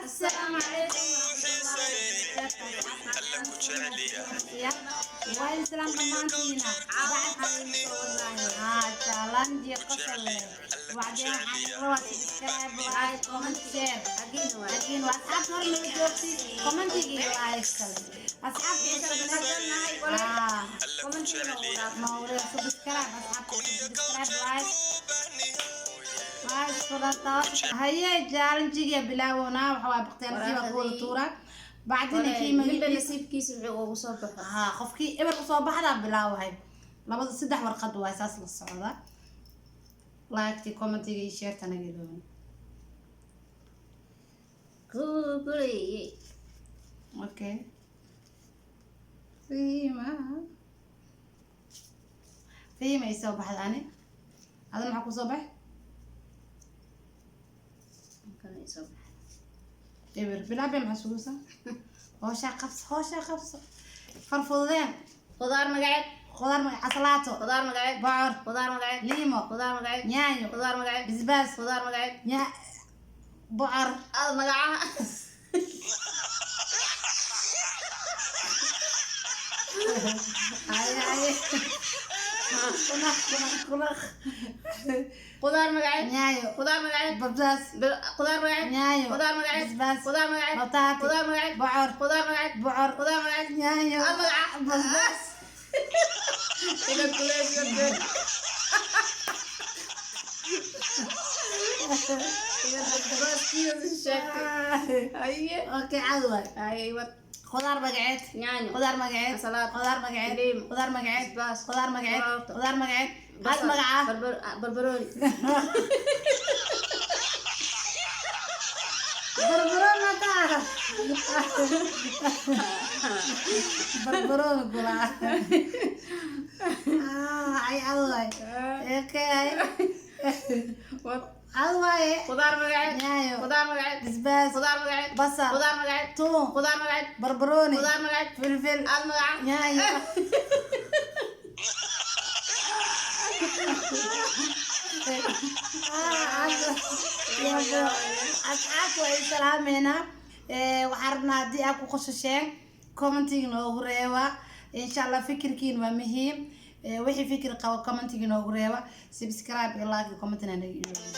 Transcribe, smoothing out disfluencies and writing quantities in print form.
Asalaamu calaykum waraxmatullaahi. Waa islaam dhammaantiina. Waxaan challenge qosol leh. Wacdeen waxaan rabaa subscribe, like, comment, share. Again waa asxaabta hore nala joogtay, commentiga iyo like kale. Asxaabta mawre subscribe, asxaabta subscribe, like waa isfurata. Haye, challenge-ga bilaawona waxa waa baqtiyaan ku wada tuuraa, bacdina kii Ninba magaciisa nasiibkiisa wuxuu ugu soo baxo. Haa, qofkii eber usoo baxdaa bilaawahay. Labada saddex warqad waay, saas la socda. Like-tii, commentiga iyo share-ta naga iloobin. Kuguleeyey. Okay, Fihima, Fihima ay soo baxda. Ani adana maxaa kusoo baxay? Kana soo baxay. Eber bilaabe. Maxaa sugaysaa? Hooshaa qabso, hooshaa qabso, farfududeen. Khudaar magaceed? Khudaar magac: asalaato. Khudaar magaceed? Bocor. Khudaar magaceed? Liimo. Khudaar magaceed? Yaanyo. Khudaar magaceed? Bisbaas. Khudaar magaceed? Bocor. Aad magacaha. Haye, haye, kulaq, kulaq, kulaq. Khudaar magaceed? Yaanyo. Khudaar magaceed? Basbaas. Khudaar magaceed? Yaanyo. Khudaar magaceed? Basbaas. Khudaar magaceed? Bataati. Khudaar magaceed? Bocor. Khudaar magaceed? Bocor. Khudaar magaceed? Yaanyo. Aad magaca. Basbaas. Iga kulees, iga kulees. Iga basbaaskiisa sheegtay. Haye. Okay, cad waay. Haye, wad. Khudaar magaceed? Yaanyo. Khudaar magaceed? Asalaad. Khudaar magaceed? Liimo. Khudaar magaceed? Basbaas. Khudaar magaceed? Karooto. Khudaar magaceed? Had Basal. Magaca? Barbarooni. Barbarooni mataa barbarooni kula ay cad waay. Okay. Wad. Cad waaye. Khudaar magaceed? Yaanyo. Khudaar magaceed? Basbaas. Khudaar magaceed? Basal. Khudaar magaceed? Tuun. Khudaar magaceed? Barbarooni. Khudaar magaceed? Filfil. Aad magaca. Yaanyo. Asxaabta waa salaameynaa. Waxaan rabnaa haddii aad ku qosasheen, commentiga noogu reeba, insha Allah. Fikirkiin waa muhiim. Wixii fikir qabo commentiga noogu reeba. Subscribe iyo like iyo commentina naga iloobi.